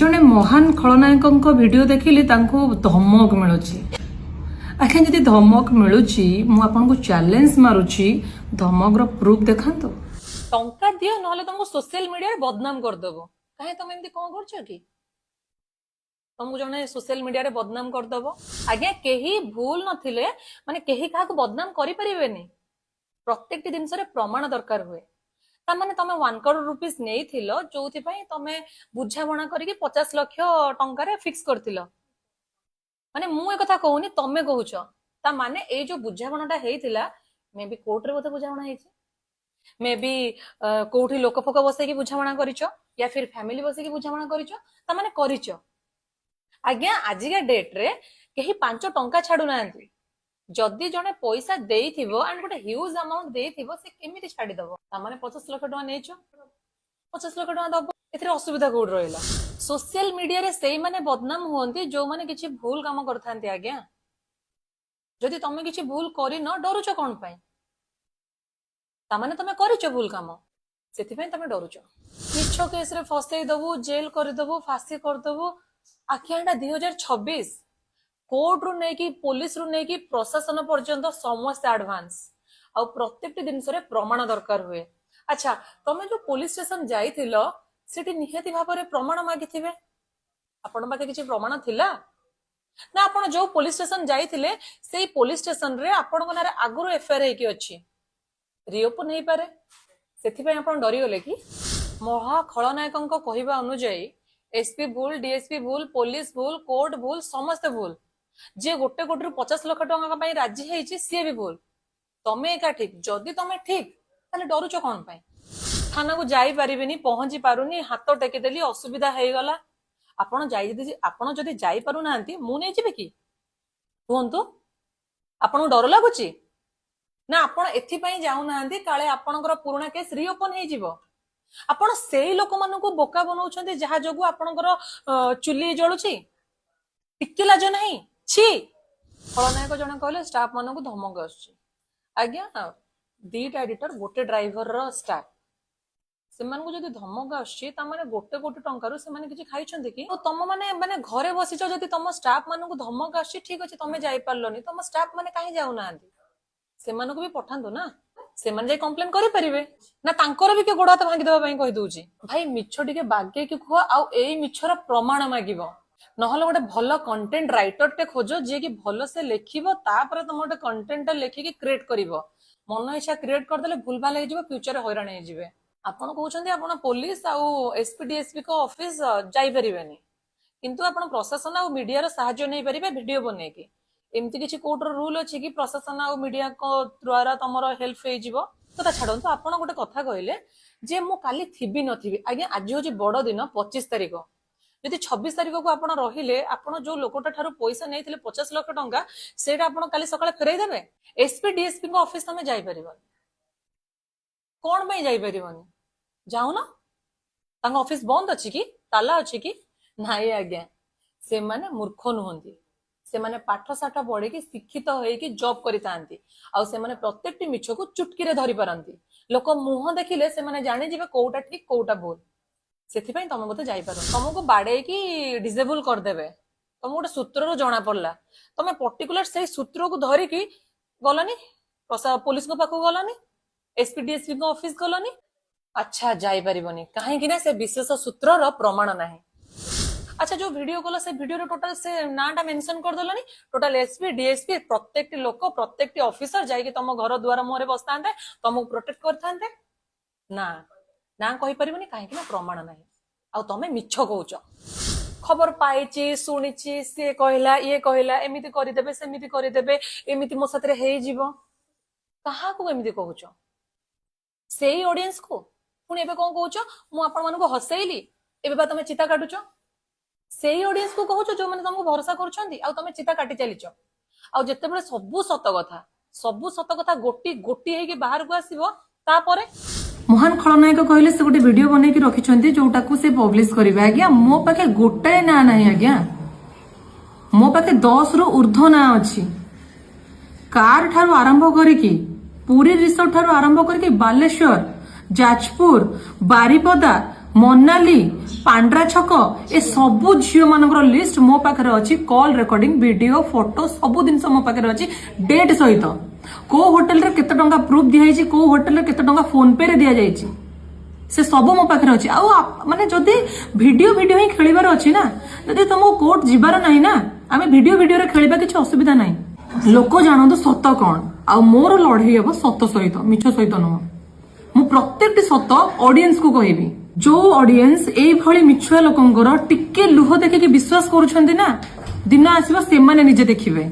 ଜଣେ ମହାନ ଖଳନାୟକଙ୍କ ଭିଡିଓ ଦେଖିଲି, ତାଙ୍କୁ ଧମକ ମିଳୁଛି। ଆଜ୍ଞା, ଯଦି ଧମକ ମିଳୁଛି, ମୁଁ ଆପଣଙ୍କୁ ଚ୍ୟାଲେଞ୍ଜ ମାରୁଛି, ଧମକର ପ୍ରୁଫ୍ ଦେଖାନ୍ତୁ। ଟଙ୍କା ଦିଅ, ନହେଲେ ତମକୁ ସୋସିଆଲ ମିଡିଆରେ ବଦନାମ କରିଦବ। କାହିଁ, ତମେ ଏମିତି କଣ କରୁଛ କି ତମକୁ ଜଣେ ସୋସିଆଲ ମିଡିଆରେ ବଦନାମ କରିଦବ? ଆଜ୍ଞା, କେହି ଭୁଲ ନଥିଲେ ମାନେ କେହି କାହାକୁ ବଦନାମ କରିପାରିବେନି। ପ୍ରତ୍ୟେକଟି ଜିନିଷରେ ପ୍ରମାଣ ଦରକାର ହୁଏ। ତାମାନେ ତମେ 1 କରୋଡ଼ ରୁପିଜ ନେଇଥିଲ, ଯୋଉଥିପାଇଁ ତମେ ବୁଝାମଣା କରିକି 50 ଲକ୍ଷ ଟଙ୍କାରେ ଫିକ୍ସ କରିଥିଲ। ମାନେ ମୁଁ ଏ କଥା କହୁନି, ତମେ କହୁଛ। ତା ମାନେ ଏଇ ଯୋଉ ବୁଝାମଣାଟା ହେଇଥିଲା, ମେ ବି କୋର୍ଟରେ ବୋଧେ ବୁଝାମଣା ହେଇଛି, ମେ ବି କୋଉଠି ଲୋକ ଫୋକ ବସେଇକି ବୁଝାମଣା କରିଛ, ୟା ଫିର ଫ୍ୟାମିଲି ବସେଇକି ବୁଝାମଣା କରିଛ। ତା ମାନେ କରିଛ। ଆଜ୍ଞା, ଆଜିକା ଡେଟରେ କେହି 5 ଟଙ୍କା ଛାଡୁନାହାନ୍ତି। ଯଦି ଜଣେ ପଇସା ଦେଇଥିବ ଆଣ୍ଡ ଗୋଟେ ହ୍ୟୁଜ ଆମାଉଣ୍ଟ ଦେଇଥିବ, ସେ କେମିତି ଛାଡିଦବ? ତାମାନେ 50 ଲକ୍ଷ ଟଙ୍କା ନେଇଛ, 50 ଲକ୍ଷ ଟଙ୍କା ଦବ, ଏଥିରେ ଅସୁବିଧା କୋଉଠି ରହିଲା? ସୋସିଆଲ ମିଡିଆରେ ସେଇମାନେ ବଦନାମ ହୁଅନ୍ତି ଯୋଉମାନେ କିଛି ଭୁଲ କାମ କରିଥାନ୍ତି। ଆଜ୍ଞା, ଯଦି ତମେ କିଛି ଭୁଲ କରିନ, ଡରୁଛ କଣ ପାଇଁ? ତାମାନେ ତମେ କରିଛ ଭୁଲ କାମ, ସେଥିପାଇଁ ତମେ ଡରୁଛ। ମିଛ କେସରେ ଫସେଇ ଦବୁ, ଜେଲ କରିଦବୁ, ଫାଶୀ କରିଦବୁ। ଆଜ୍ଞା, ଏଇଟା 2026। କୋର୍ଟରୁ ନେଇକି, ପୋଲିସରୁ ନେଇକି ପ୍ରଶାସନ ପର୍ଯ୍ୟନ୍ତ ସମସ୍ତେ ଆଡଭାନ୍ସ। ଆଉ ପ୍ରତ୍ୟେକଟି ଜିନିଷରେ ପ୍ରମାଣ ଦରକାର ହୁଏ। ଆଚ୍ଛା, ତମେ ଯୋଉ ପୋଲିସ ଷ୍ଟେସନ ଯାଇଥିଲ, ସେଠି ନିହାତି ଭାବରେ ପ୍ରମାଣ ମାଗିଥିବେ। ଆପଣଙ୍କ ପାଖେ କିଛି ପ୍ରମାଣ ଥିଲା ନା? ଆପଣ ଯୋଉ ପୋଲିସ ଷ୍ଟେସନ ଯାଇଥିଲେ, ସେଇ ପୋଲିସ ଷ୍ଟେସନରେ ଆପଣଙ୍କ ନାଁରେ ଆଗରୁ ଏଫଆଇଆର ହେଇକି ଅଛି, ରିଓପନ ହେଇପାରେ, ସେଥିପାଇଁ ଆପଣ ଡରିଗଲେ କି? ମହା ଖଳନାୟକଙ୍କ କହିବା ଅନୁଯାୟୀ ଏସପି ଭୁଲ, ଡିଏସପି ଭୁଲ, ପୋଲିସ ଭୁଲ, କୋର୍ଟ ଭୁଲ, ସମସ୍ତେ ଭୁଲ। ଯିଏ 1 କୋଟିରୁ 50 ଲକ୍ଷ ଟଙ୍କା ପାଇଁ ରାଜି ହେଇଛି, ସିଏ ବି ଭୁଲ। ତମେ ଏକା ଠିକ। ଯଦି ତମେ ଠିକ, ତାହେଲେ ଡରୁଛ କଣ ପାଇଁ? ଥାନାକୁ ଯାଇପାରିବିନି, ପହଞ୍ଚି ପାରୁନି, ହାତ ଟେକିଦେଲି, ଅସୁବିଧା ହେଇଗଲା। ଆପଣ ଯଦି ଯାଇପାରୁନାହାନ୍ତି, ମୁଁ ନେଇଯିବି କି କୁହନ୍ତୁ? ଆପଣଙ୍କୁ ଡର ଲାଗୁଛି ନା ଆପଣ ଏଥିପାଇଁ ଯାଉନାହାନ୍ତି, କାଳେ ଆପଣଙ୍କର ପୁରୁଣା କେସ୍ ରିଓପନ ହେଇଯିବ? ଆପଣ ସେଇ ଲୋକମାନଙ୍କୁ ବୋକା ବନଉଛନ୍ତି ଯାହା ଯୋଗୁ ଆପଣଙ୍କର ଚୁଲି ଜଳୁଛି। ଟିକେ ଲାଜ ନାହିଁ? ଛି। ଖଳନାୟକ ଜଣେ କହିଲେ ଷ୍ଟାଫ ମାନଙ୍କୁ ଧମକ ଆସୁଛି। ଆଜ୍ଞା, ଦିଟା ଏଡିଟର, ଗୋଟେ ଡ୍ରାଇଭରର ଷ୍ଟାଫ, ସେମାନଙ୍କୁ ଯଦି ଧମକ ଆସୁଛି, ତାମାନେ 1 କୋଟି ଟଙ୍କାରୁ ସେମାନେ କିଛି ଖାଇଛନ୍ତି କି? ଆଉ ତମ ମାନେ ମାନେ ଘରେ ବସିଛ। ଯଦି ତମ ଷ୍ଟାଫ ମାନଙ୍କୁ ଧମକ ଆସୁଛି, ଠିକ ଅଛି, ତମେ ଯାଇପାରିଲନି, ତମ ଷ୍ଟାଫ ମାନେ କାହିଁ ଯାଉନାହାନ୍ତି? ସେମାନଙ୍କୁ ବି ପଠାନ୍ତୁ ନା, ସେମାନେ ଯାଇ କମ୍ପ୍ଲେନ କରିପାରିବେ। ନା ତାଙ୍କର ବି କିଏ ଗୋଡ ହାତ ଭାଙ୍ଗିଦବା ପାଇଁ କହିଦଉଛି? ଭାଇ, ମିଛ ଟିକେ ବାଗେଇକି କୁହ ଆଉ ଏଇ ମିଛର ପ୍ରମାଣ ମାଗିବ। ନହେଲେ ଗୋଟେ ଭଲ କଣ୍ଟେଣ୍ଟ ରାଇଟରଟେ ଖୋଜ, ଯିଏକି ଭଲସେ ଲେଖିବ। ତାପରେ ତମ ଗୋଟେ କଣ୍ଟେଣ୍ଟ ଟା ଲେଖିକି କ୍ରିଏଟ କରିବ। ମନ ଇଚ୍ଛା କ୍ରିଏଟ କରିଦେଲେ ଭୁଲଭାଲ ହେଇଯିବ, ଫ୍ୟୁଚରରେ ହଇରାଣ ହେଇଯିବେ। ଆପଣ କହୁଛନ୍ତି ଆପଣ ପୋଲିସ ଆଉ ଏସପି ଡିଏସପି ଙ୍କ ଅଫିସ ଯାଇପାରିବେନି, କିନ୍ତୁ ଆପଣ ପ୍ରଶାସନ ଆଉ ମିଡିଆର ସାହାଯ୍ୟ ନେଇପାରିବେ ଭିଡିଓ ବନେଇକି। ଏମିତି କିଛି କୋର୍ଟର ରୁଲ ଅଛି କି ପ୍ରଶାସନ ଆଉ ମିଡିଆଙ୍କ ଦ୍ଵାରା ତମର ହେଲ୍ପ ହେଇଯିବ? କଥା ଛାଡନ୍ତୁ, ଆପଣ ଗୋଟେ କଥା କହିଲେ ଯେ ମୁଁ କାଲି ଥିବି ନଥିବି। ଆଜ୍ଞା, ଆଜି ହଉଛି ବଡ ଦିନ, 25 ତାରିଖ। ଯଦି 26 ତାରିଖକୁ ଆପଣ ରହିଲେ, ଆପଣ ଯୋଉ ଲୋକଟା ଠାରୁ ପଇସା ନେଇଥିଲେ 50 ଲକ୍ଷ ଟଙ୍କା, ସେଇଟା ଆପଣ କାଲି ସକାଳେ ଫେରେଇ ଦେବେ? ଏସପି ଡିଏସପିଙ୍କ ଅଫିସ ତମେ ଯାଇପାରିବନି। କଣ ପାଇଁ ଯାଇପାରିବନି? ଯାଉନ। ତାଙ୍କ ଅଫିସ ବନ୍ଦ ଅଛି କି? ତାଲା ଅଛି କି? ନାଇଁ ଆଜ୍ଞା, ସେମାନେ ମୂର୍ଖ ନୁହନ୍ତି। ସେମାନେ ପାଠ ସାଠ ପଢିକି ଶିକ୍ଷିତ ହେଇକି ଜବ୍ କରିଥାନ୍ତି। ଆଉ ସେମାନେ ପ୍ରତ୍ୟେକଟି ମିଛକୁ ଚୁଟକିରେ ଧରି ପାରନ୍ତି। ଲୋକ ମୁହଁ ଦେଖିଲେ ସେମାନେ ଜାଣିଯିବେ କୋଉଟା ଠିକ, କୋଉଟା ଭୁଲ। ସେଥିପାଇଁ ତମେ ବୋଧେ ଯାଇପାରୁନ। ତମକୁ ବାଡେଇକି ଡିସେବଲ କରିଦେବେ। ତମକୁ ଗୋଟେ ସୂତ୍ରରୁ ଜଣା ପଡିଲା, ତମେ ପର୍ଟିକୁଲାର ସେଇ ସୂତ୍ରକୁ ଧରିକି ଗଲନି, ପୋଲିସଙ୍କ ପାଖକୁ ଗଲନି, ଏସପି ଡିଏସପିଙ୍କ ଅଫିସ ଗଲନି। ଆଚ୍ଛା, ଯାଇପାରିବନି କାହିଁକି ନା ସେ ବିଶେଷ ସୂତ୍ରର ପ୍ରମାଣ ନାହିଁ। ଆଚ୍ଛା, ଯୋଉ ଭିଡିଓ କଲ, ସେ ଭିଡିଓରେ ଟୋଟାଲ ସେ ନାଁଟା ମେନସନ କରିଦେଲନି। ଟୋଟାଲ ଏସପି, ଡିଏସପି, ପ୍ରତ୍ୟେକଟି ଲୋକ, ପ୍ରତ୍ୟେକଟି ଅଫିସର ଯାଇକି ତମ ଘର ଦୁଆର ମୁହଁରେ ବସିଥାନ୍ତେ, ତମକୁ ପ୍ରୋଟେକ୍ଟ କରିଥାନ୍ତେ। ନା ନା, କହିପାରିବନି କାହିଁକି ନା ପ୍ରମାଣ ନାହିଁ ଆଉ ତମେ ମିଛ କହୁଛ। ଖବର ପାଇଛି, ଶୁଣିଛି, ସିଏ କହିଲା, ଇଏ କହିଲା, ଏମିତି କରିଦେବେ, ସେମିତି କରିଦେବେ, ଏମିତି ମୋ ସାଥିରେ ହେଇଯିବ। କାହାକୁ ଏମିତି କହୁଛ? ସେଇ ଅଡିଏନ୍ସକୁ। ପୁଣି ଏବେ କଣ କହୁଛ? ମୁଁ ଆପଣ ମାନଙ୍କୁ ହସେଇଲି, ଏବେ ବା ତମେ ଚିତା କାଟୁଛ। ସେଇ ଅଡିଏନ୍ସକୁ କହୁଛ ଯୋଉମାନେ ତମକୁ ଭରସା କରୁଛନ୍ତି, ଆଉ ତମେ ଚିତା କାଟି ଚାଲିଛ। ଆଉ ଯେତେବେଳେ ସବୁ ସତ କଥା ଗୋଟି ଗୋଟି ହେଇକି ବାହାରକୁ ଆସିବ, ତାପରେ ମହାନ ଖଳନାୟକ କହିଲେ ସେ ଗୋଟେ ଭିଡିଓ ବନେଇକି ରଖିଛନ୍ତି, ଯୋଉଟାକୁ ସେ ପବ୍ଲିଶ କରିବେ। ଆଜ୍ଞା, ମୋ ପାଖେ ଗୋଟାଏ ନାଁ ନାହିଁ। ଆଜ୍ଞା, ମୋ ପାଖେ 10ରୁ ଉର୍ଦ୍ଧ୍ୱ ନାଁ ଅଛି। କାର ଠାରୁ ଆରମ୍ଭ କରିକି, ପୁରୀ ରିସୋର୍ଟ ଠାରୁ ଆରମ୍ଭ କରିକି, ବାଲେଶ୍ୱର, ଯାଜପୁର, ବାରିପଦା, ମନାଲି, ପାଣ୍ଡ୍ରା ଛକ, ଏ ସବୁ ଝିଅ ମାନଙ୍କର ଲିଷ୍ଟ ମୋ ପାଖରେ ଅଛି। କଲ୍ ରେକର୍ଡିଂ, ଭିଡିଓ, ଫଟୋ, ସବୁ ଜିନିଷ ମୋ ପାଖରେ ଅଛି ଡେଟ୍ ସହିତ। କୋଉ ହୋଟେଲରେ କେତେ ଟଙ୍କା ପ୍ରୁଫ୍ ଦିଆଯାଇଛି, କୋଉ ହୋଟେଲରେ କେତେ ଟଙ୍କା ଫୋନ ପେ ରେ ଦିଆଯାଇଛି, ସେ ସବୁ ମୋ ପାଖରେ ଅଛି। ଆଉ ମାନେ ଯଦି ଭିଡିଓ ଭିଡିଓ ହିଁ ଖେଳିବାର ଅଛି ନା, ଯଦି ତମକୁ କୋର୍ଟ ଯିବାର ନାହିଁ ନା, ଆମେ ଭିଡିଓ ଭିଡିଓରେ ଖେଳିବା, କିଛି ଅସୁବିଧା ନାହିଁ। ଲୋକ ଜାଣନ୍ତୁ ସତ କଣ। ଆଉ ମୋର ଲଢେଇ ହବ ସତ ସହିତ, ମିଛ ସହିତ ନୁହଁ। ମୁଁ ପ୍ରତ୍ୟେକଟି ସତ ଅଡିଏନ୍ସକୁ କହିବି। ଯୋଉ ଅଡିଏନ୍ସ ଏଇଭଳି ମିଛୁଆ ଲୋକଙ୍କର ଟିକେ ଲୁହ ଦେଖିକି ବିଶ୍ୱାସ କରୁଛନ୍ତି ନା, ଦିନ ଆସିବ ସେମାନେ ନିଜେ ଦେଖିବେ।